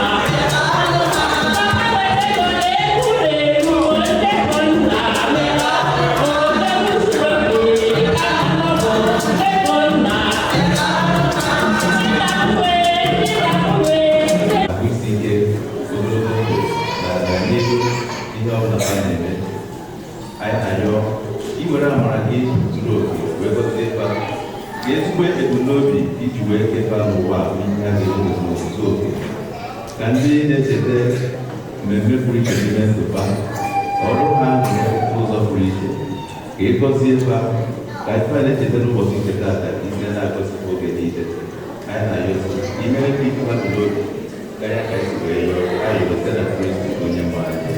S4: Ndị na-echeta mmemme pụrụ iche n'ime ndụ ha, ọ bụrụ ha n'ụzọ pụrụ iche, ka ị gọzie ha, ka ife a na-echeta n'ụbọchị nke taata ka isi na-agọzikwa oge niile. Anyị na-ayọzi imere ka ife mmadụ n'obi karịa ka anyị si wee yọọ anyị site na Kristi onye nwe anyị.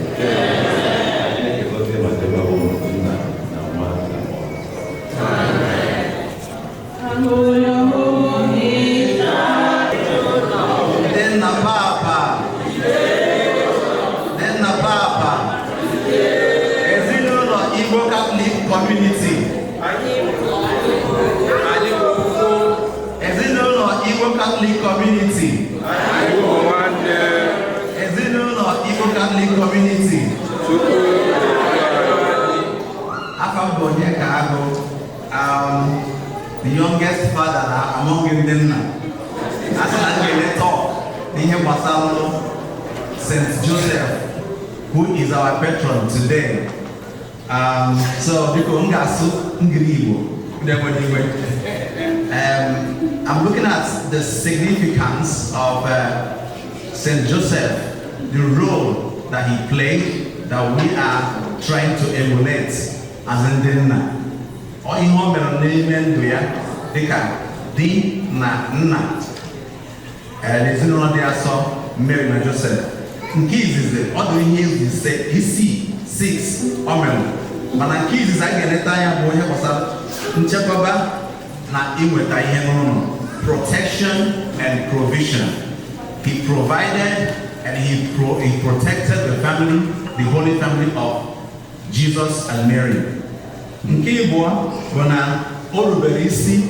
S4: Chineke gọzie ma chebe ụmụ, Nna na Nwa na Mmụọ Nsọ.
S11: Ndị nna papa, ndị nna papa, ezinụlọ Igbo Catholic Community, ezinụlọ Igbo Catholic Community, ezinụlọ Igbo Catholic Community. Afa m bụ onye ka agụ, the youngest father na among ndị nna. A sị na m ga-eme talk n'ihe gbasara St. Joseph, who is our patron today. So biko, m ga-asụ ngiri Igbo ndị enwere iwe. I'm looking at the significance of St. Joseph, the role that he played that we are trying to emulate as ndị nna. Ọ ihe o mere n'ime ndụ ya dịka di na nna n'ezinụlọ dị asọ Mary na Joseph. Nke izizi, ọ dị ihe ise, isii, 6 o mere, mana nke izizi anyị ga-eleta anya bụ ihe gbasara nchekwaba na inweta ihe n'ụlọ, protection and provision. He provided and he protected the family, the holy family of Jesus and Mary. Nke ịbụọ bụ na o rubere isi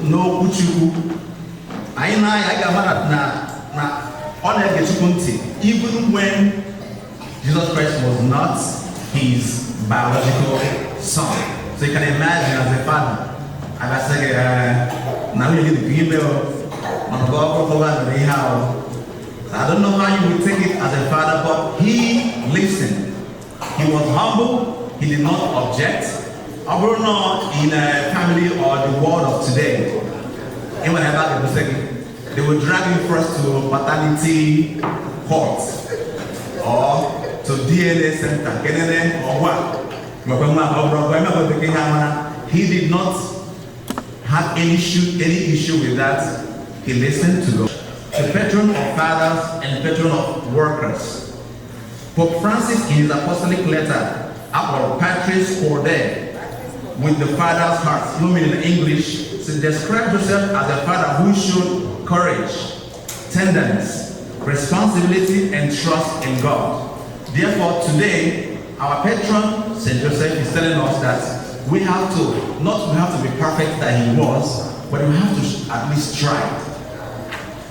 S11: n'okwu Chukwu. Anyị na-anya, anyị ga-ama na ọ na-ege Chukwu ntị even when Jesus Christ was not his biological son. So you can imagine, as a father, abịasị gị na nwunye gị dịka ime o, mana ọ bụrụ mere ihe ahụ. I don't know how you would take it as a father, but he listened. He was humble. He did not object. Ọ bụrụ na in a family or the world of today, enwere ebe a ga-egosi gị, they will drag you first to paternity court or to DNA center. Kenene ọgwa nwekwe nwa ọ bụrụ ọgwa emekwa bekee ihe amara. He did not have any issue with that. He listened to God. The patron of fathers and patron of workers. Pope Francis, in his apostolic letter about Patris Corde, with the father's heart, no meaning in English, to describe Joseph as a father who showed courage, tenderness, responsibility, and trust in God. Therefore, today, our patron, St. Joseph, is telling us that we have to, not we have to be perfect that he was, but we have to at least try.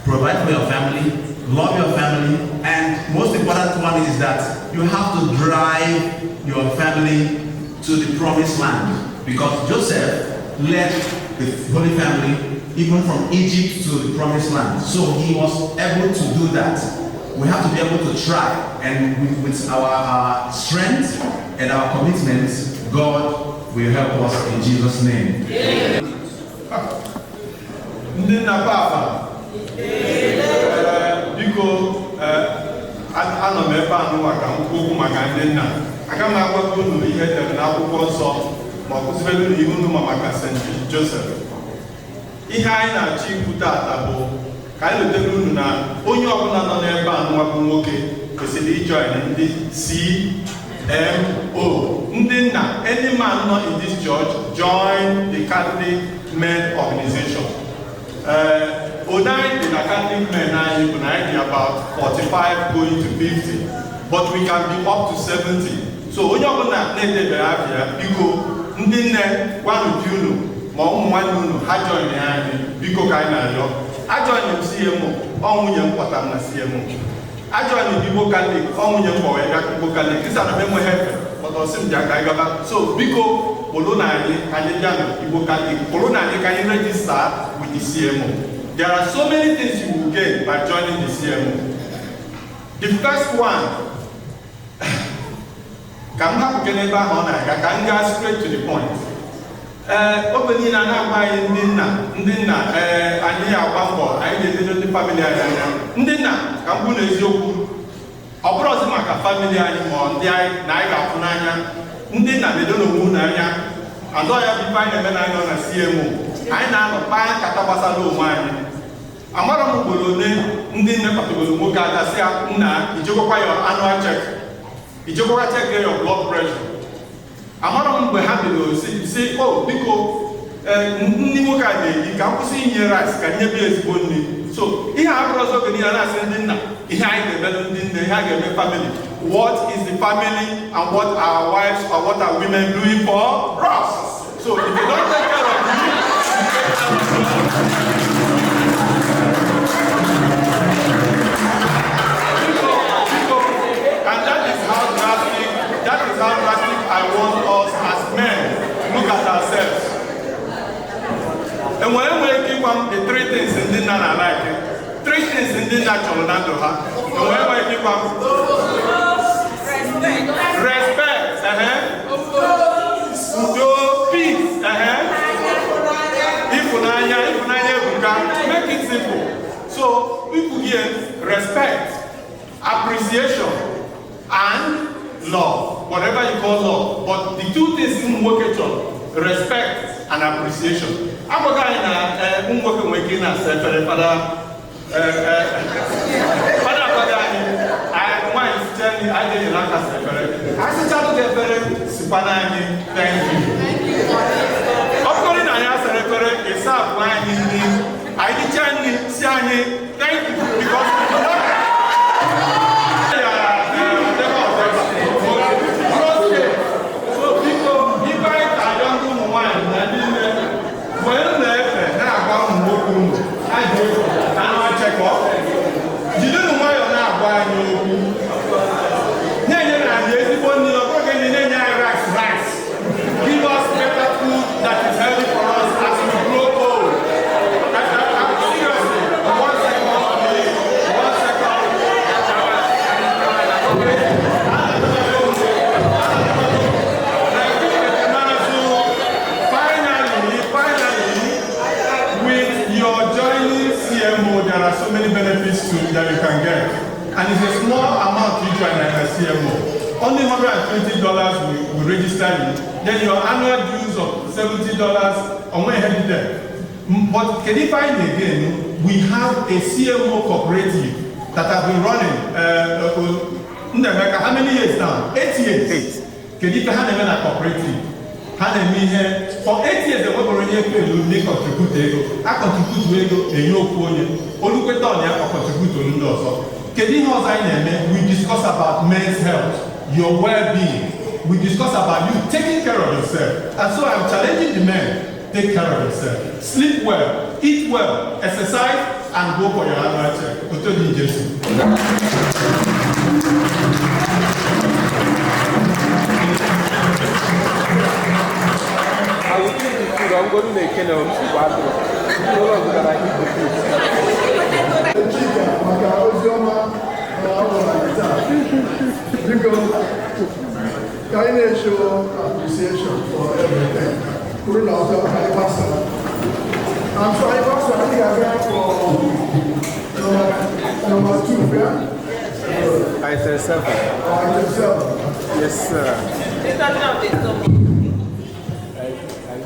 S11: Provide for your family, love your family, and most important one is that you have to drive your family to the promised land. Because Joseph led the Holy Family even from Egypt to the promised land. So he was able to do that. We have to be able to try, and with our strength and our commitment, God will help us in Jesus' name.
S12: Ndị nna papa, ee, biko, ee, anọ m ebe a nụwa ka m kwuo okwu maka ndị nna. Aga m agwakwa unu ihe edere n'akwụkwọ nsọ ma ọ kụzibere unu ihe unu ma maka St. Joseph. Ihe anyị na-achọ ikwu tata bụ ka anyị letere unu na onye ọbụla nọ n'ebe a nụwa bụ nwoke kwesịrị ijoin ndị CMO, ndị nna. Any man nọ in this church, join the Catholic Men Organization. One anyị dị na Catholic Men anyị bụ na anyị dị about 45 going to 50, but we can be up to 70. So onye ọbụla na-edebere afịa, biko, ndị nne, gwanụ di unu ma ụmụ nwanne unu ha join anyị, biko, ka anyị na-arịọ. Ajoin m CMO, ọ nwunye m kpọtara m na CMO. Ajoin m Igbo Catholic, ọ nwunye m kpọrọ ya Igbo Catholic. Kịsa na m enweghị efe, but ọ sị m bịa ka anyị gaba. So biko, kpụrụ na anyị ka anyị bịa na Igbo Catholic, kpụrụ na anyị ka anyị register with the CMO. There are so many things you will gain by joining the CMO. The first one, ka m hapụ n'ebe ahụ ọ na-aga, ka m gaa straight to the point. Ee, oge niile a na-agwa anyị ndị nna, ndị nna, ee, anyị agba mbọ anyị ga-edozi ndị family anyị anya. Ndị nna, ka m kwụ n'eziokwu, ọ bụrụ ọzọ maka family anyị ma ọ ndị anyị na anyị ga-afụ n'anya, ndị nna na-edo n'onwe unu anya. Azọ ya bụ ife anyị na-eme na anyị nọ na CMO. Anyị na-anọ kpaa nkata gbasara onwe anyị. Amara m ugboro ole ndị nne kpatagoro nwoke aka sị ya, nna, ijekwakwa ya annual check, ijekwakwa check your blood pressure. Amara m mgbe ha bidoro si o biko, nni nwoke a na-eri, ka m kwụsị inye rice, ka nye ya ezigbo nri. So ihe a bụrụ ọzọ, oge niile na-asị ndị nna ihe anyị ga-eme, ndị nne ihe a ga-eme family. What is the family and what our wives or what are women doing for us? So if you don't take care of you, you take care of. Biko, and that is how drastic I want us as men look at ourselves. Enwere ike ịgwa m the three things ndị nna na like, three things ndị nna chọrọ na ndụ ha? Enwere ike ịgwa m? Respect, udo, peace, ịfụnanya. Ịfụnanya ebuka. Make it simple. So people here, respect, appreciation and love, whatever you call love. But the two things ụmụ nwoke chọrọ, respect and appreciation. Agwaghị anyị na ụmụ nwoke nwere ike ị na-asa efere. Fada, fada agwaghị anyị. Nwaanyị site nri, anyị ga-enyere aka sa efere. Anyị sichalụ gị efere, sikwana anyị thank you. Ọ bụrụ na anyị asara efere, ịsa abụọ anyị nri, anyị dịcha nri, si anyị thank you, because ya so biko, ibe anyị ka-ayọ ndị ụmụ nwaanyị na ndị nne wee na-efe na-agwa ụmụ nwoke unu a ga-efu anụ achekọ, jidenu nwayọọ na-agwa anyị okwu, na-enyere anyị ezigbo nri. Ọ bụrụ gị na-enye anyị rice, rice, give us better food that is healthy for us as we grow old. Seriously, one second, please. One second. Okay. Finally, finally, with your joining CMO, there are so many benefits to, that you can get. And it's a small amount to join as a CMO. Only $120 will register you. Then your annual dues of $70 on when headed there. But can you find again, we have a CMO cooperative that has been running. Ndemeka, how many years now? 8 years. 8. Kedu ife ha na-eme na cooperative? Ha na-eme ihe for 8 years. Enwebụrụ onye felu ndị contribute ego, a contribute ego enye okwu onye olukweta ọna ya, ọ contribute ndị ọzọ. Kedu ihe ọzọ anyị na-eme? We discuss about men's health, your well-being. We discuss about you taking care of yourself. And so I'm challenging the men: take care of yourself, sleep well, eat well, exercise and go for your annual check. Otodi Jesu.
S7: I will take the food. I'm going to make it. I'm going to eat the food.
S1: Chika maka ozi ọma na ọ gwara anyị taa. Biko, ka anyị na-eshow appreciation for everything. Kwuru na ọzọ ka anyị gbasara. I'm sure anyị gbasara, anyị ga-aga for number 2, yeah?
S7: Item 7.
S1: Item 7.
S7: Yes, sir.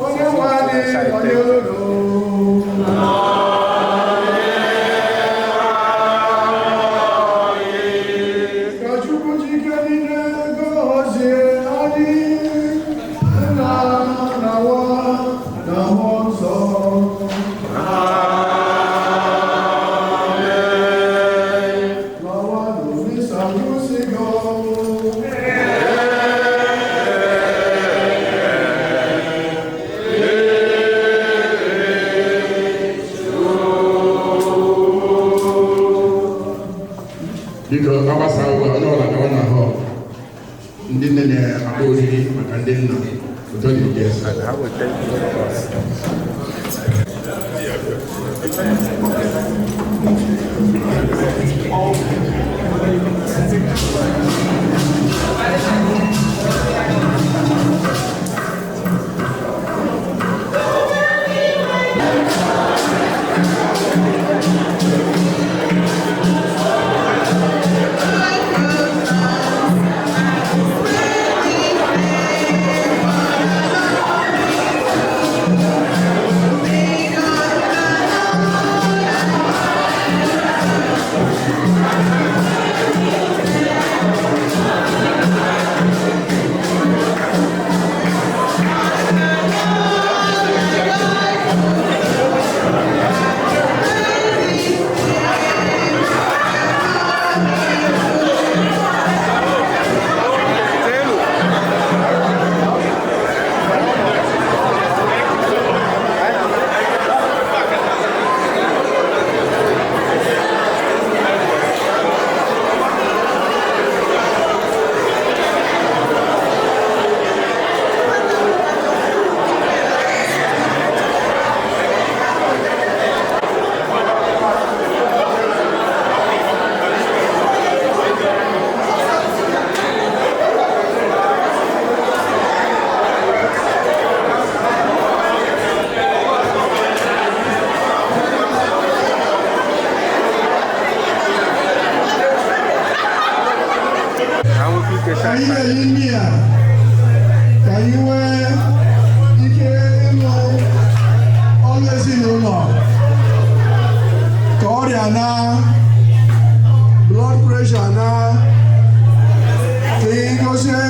S1: Onye nwe anyị nọnyere unu. Ka Chukwu jike niile gọzie anyị, Nna na Nwa na Mmụọ Nsọ. Lawanụ, misa agwụsịgo.
S8: Biko, agbasa ugbu a, onye ọbụla gawa na hall. Ndị nne na-akpọ oriri maka ndị nna. Udo dị Jesu.
S7: I will thank you first.
S1: Anyị na-eri nri a ka anyị nwee ike ịlụ ọrụ ezinụlọ, ka ọrịa na blood pressure na ka ị gozie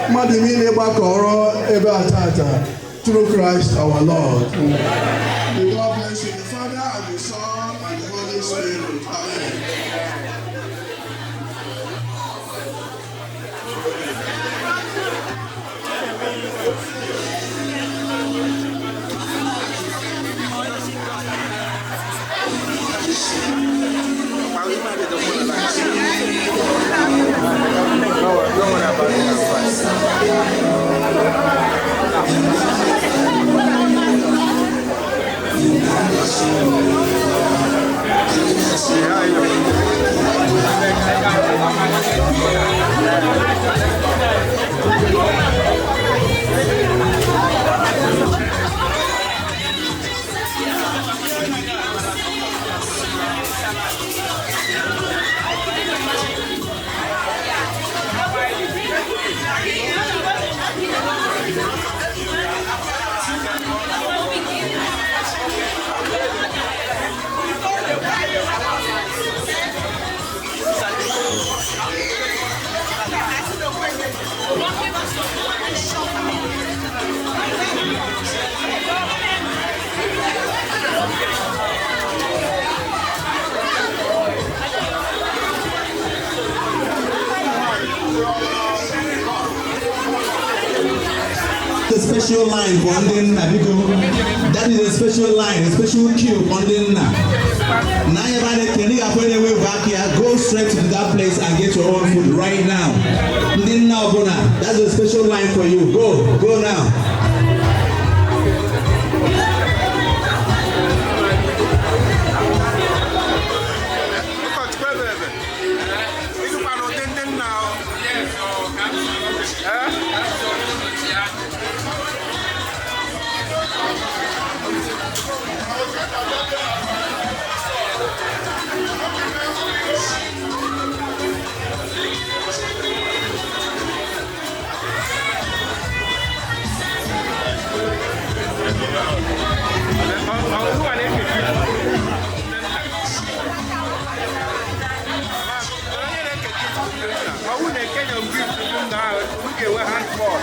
S1: mmadụ niile gbakọrọ ebe a tata through Christ our Lord. May God bless you, the Father and the Son and the Holy Spirit. Amen.
S7: Don't worry about it. I'm fine.
S11: The special line for ndị nna, biko. That is a special line, a special queue for ndị nna. Na ebe a na-ekene, ị ga-afụ na-ewevu aka ya. Go straight to that place and get your own food right now. Ndị nna ọbụla, that's a special line for you. Go, go now.
S7: Ụkọchukwu Ebebe, ịdụkwa n'ụdị ndị nna o. Eh? Ọ bụrụ na Kenya mgbe ifu nna ahụ, m ga-enwe handball.